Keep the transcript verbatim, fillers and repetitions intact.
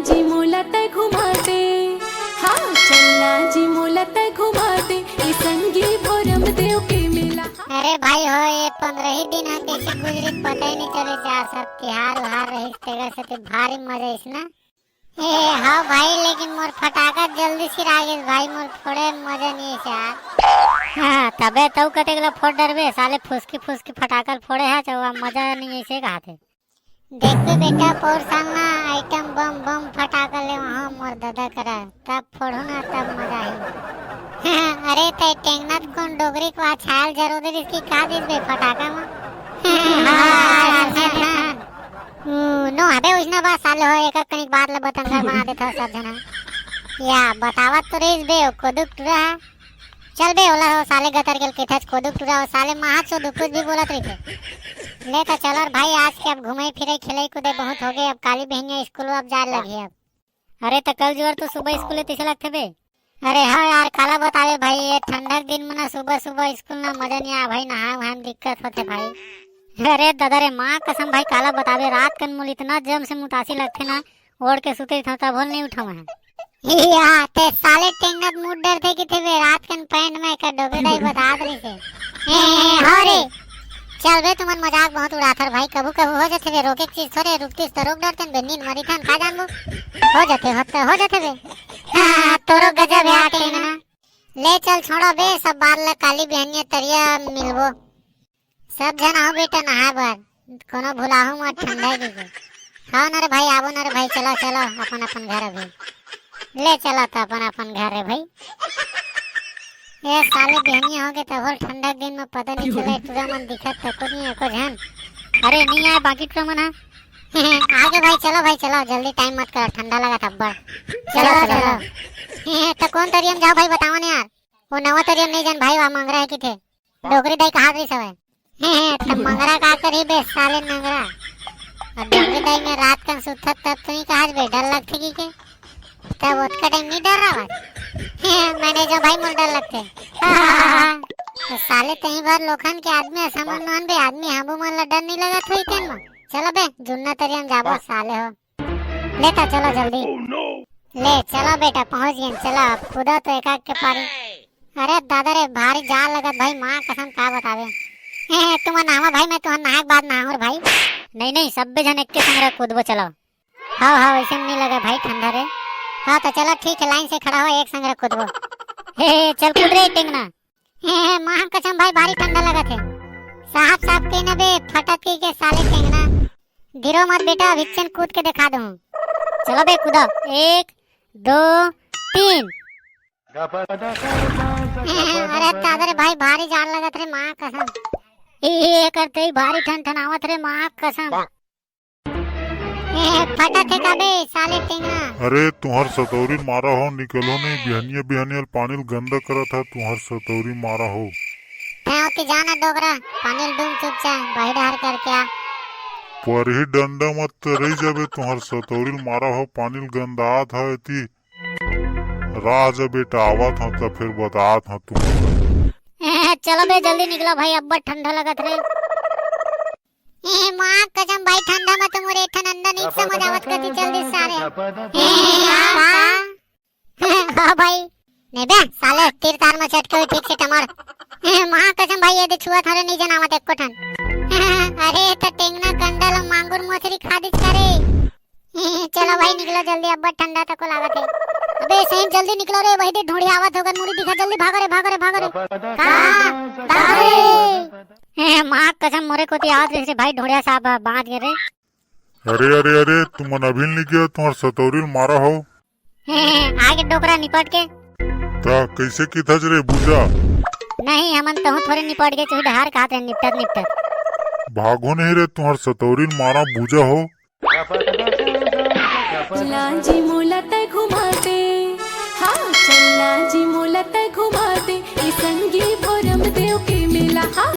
जी मोला तै घुमा दे, हाँ चलना जी मोला तै घुमा दे, ए संगी भोरम देव के मेला। अरे भाई हो, ये पंद्रह ही दिन ह कैसे गुजरी, पता ही नहीं चले जा, सब तिहार उहार रहिस, तेकर सेती भारी मजा आइस ना। ए हाँ भाई, लेकिन मोर फटाका जल्दी सिरा गिस भाई, मोर फोड़े मजा नहीं आइस यार। हाँ, तबे तऊ कतेक ला फोड़ डरबे साले, फुसकी फुसकी फटाका ल फोड़े हा, चौवा मजा नहीं आइस कहाथे। देखबे बेटा, पौर साल ना आइटम बम बम फटाका ले वहाँ मोर ददा करा, तब फोड़हूँ ना, तब मजा आही। अरे तै टेंगना त कोन डोकरी के वहाँ छायल जरो दे रिसकी का दिस बे फटाका म? हाँ, हाँ, हाँ। ऊ, नो हबे उइसना बात साले हो, एक कनिक बात ल बतंगड़ बना देत हो सब झन। या बतावत तो रहिस बे, कोदू के टूरा है। चल बे, ओला हो साले गतर के कथच कोदू के टूरा हो साले, महाच सो दुकुच भी बोलत रहिथे। ले त चल और भाई, आज के अब घूमे फिरे खेले कूदे बहुत हो गए, अब काली बहनिया स्कूल अब जाए लगी अब। अरे त कल जुआर तो सुबह स्कूल है, तिसे लगथे बे? अरे हाँ यार, काला बतावे भाई, ये ठंडा के दिन में ना सुबह सुबह स्कूल ना मजा नहीं आ भाई, नहाए वहाए में दिक्कत होथे भाई। अरे दादा रे, माँ कसम भाई, काला बतावे, रात कन मोला इतना जम से मुतासी लगथे ना, ओढ़ के सुते था तब होल नहीं उठावा है। या, ते साले टेंगना त मुड़ डरथे कि थे बे, रात कन पैंट में का डोबे दाई बतात रहिसे। ए, हो रे। चल बे, तुमन मजाक बहुत उड़ाथर भाई, कभू कभू हो जाथे बे, रोके के चीज थोरे, रुकतिस त रोक डरतन बे, नींद मरी थन, का जानबो? हो जाथे, हो त हो जाथे बे। हाँ, तोरो गजब है आ टेंगना। ले चल छोड़ो बे, सब बात ल काली बिहनिया तरिया मिलबो। सब झन आओ बेटा नहाए बर, कोनो भुलाहू मत ठंडा के। हाँ न रे भाई, आबो न रे भाई, चलो चलो अपन अपन घर अभी। ले चलो त अपन अपन घर रे भाई। ए साले बिहनिया हो गए तब होल ठंडा के दिन में पता नहीं चले, टूरा मन दिखत तको नहीं एको झन। अरे नहीं आए बाकी टूरा मन हा। आगे भाई, चलो भाई चलो, जल्दी टाइम मत करो, ठंडा लगा था अब्बड़। चलो चलो। तो कौन तरिया में जाओ भाई, बताओ ना यार। वो नवा तरिया में नहीं जान भाई, वहाँ मंगरा है कि थे। डोकरी दाई कहात रहिस हवय। त मंगरा का करही बे साले नंगरा। अउ डोकरी दाई में रात कन सुतत तब तो नहीं कहाच बे, डर लगथे कि के? तब ओतका टाइम नहीं डर रहा। मैं नहीं जाऊँ भाई, मोर डर लगथे। तो साले तही भर लोखन के आदमी अस हमन नोहन बे, आदमी हमू मन ला डर नहीं लगत होई तेन म। चलो बे, जुन्ना तरिया म जाबो साले हो। ले त चलो जल्दी। ले चलो बेटा, पहुंच गेन, चलो अब कूदो तो एक आग के पारी। अरे दादा रे, भारी जाड़ लगत भाई, माँ कसम का बतावे। ए, तुमन नहावा भाई, मैं तुहर नहाए के बाद नहाऊं रे भाई। नहीं नहीं, सब्बे झन एक के संग रह कूदबो, चलो। हाँ हाँ, वैसे में नहीं लगे भाई ठंडा रे। हाँ तो चलो ठीक है, लाइन से खड़ा हो, एक संग रह कूदबो। हे, हे, चल कूद रे टेंगना। हे, हे, माँ कसम भाई, भारी ठंडा लगत हे। साहब साहब के न बे, फटत के, के साले टेंगना। गिरो मत बेटा, अभी चल कूद के दिखा दूँ। चलो बे कूदो, एक, दो, तीन। अरे दादा रे भाई, भारी जाड़ लगत रे माँ कसम। ए, ए, एकर तई भारी ठन ठन आवत रे माँ कसम। ए, फटत हे का बे, साले टेंगना। अरे तुहर सतौरी मारा हो, निकलो नहीं, बिहनिया बिहनिया पानी ल गंदा करत हा, तुहर सतौरी मारा हो। तैं ओती जाना डोकरा, पानी ल डूम चुपचाप, बाही डहर करके आ। परही डंडा मत रही जाबे, तुहर सतौरी ल मारा हो, पानी ल गंदात हा एती। राह जा बेटा, आवत हंव त फिर बतात हंव तुमन ला। चलो बे, जल्दी निकलो भाई, अब्बड़ ठंडा लगत रे। ए, माँ कसम भाई, ठंडा में तो मोरे ठन अंदर नहीं समझ आवत कती चल दिस सारे। ए, का? हाँ भाई। नहीं बे, साले तीर तार में चटके हुई ठीक से टमर। ए, माँ कसम भाई, ये दे छुआ थारे नहीं जनावत एको ठन। अरे, तो टेंगना कंडल मांगुर मछली खा दिस करे। चलो भाई, निकलो जल्दी, अब्बड़ ठंडा तको लागत हे। अबे सही में जल्दी निकलो रे, वही दे ढूंढिया आवत होगन, मुड़ी दिखा, जल्दी भागो रे, भागो रे, भागो रे। का? भागो रे। ए, माँ कसम, मोरे कोती आवत रहिस रे भाई, ढूंढिया साहब बांच गए रे। अरे, अरे, अरे, तुमन अभी निकल, तुम्हार सतौरी ल मारा हो। ए, आगे डोकरा निपट के। ता कैसे किथच रे बूजा? नहीं, हमन तहूँ थोड़े निपट गए, चूही डहार कहात रहे निपटत निपटत। भागो नहीं रे, तुम्हार सतौरी ल मारा बूजा हो। लाजी मोला तै घुमा दे, हाँ, चल लाजी मोला तै घुमा दे, ए संगी भोरम देव के मेला, हाँ,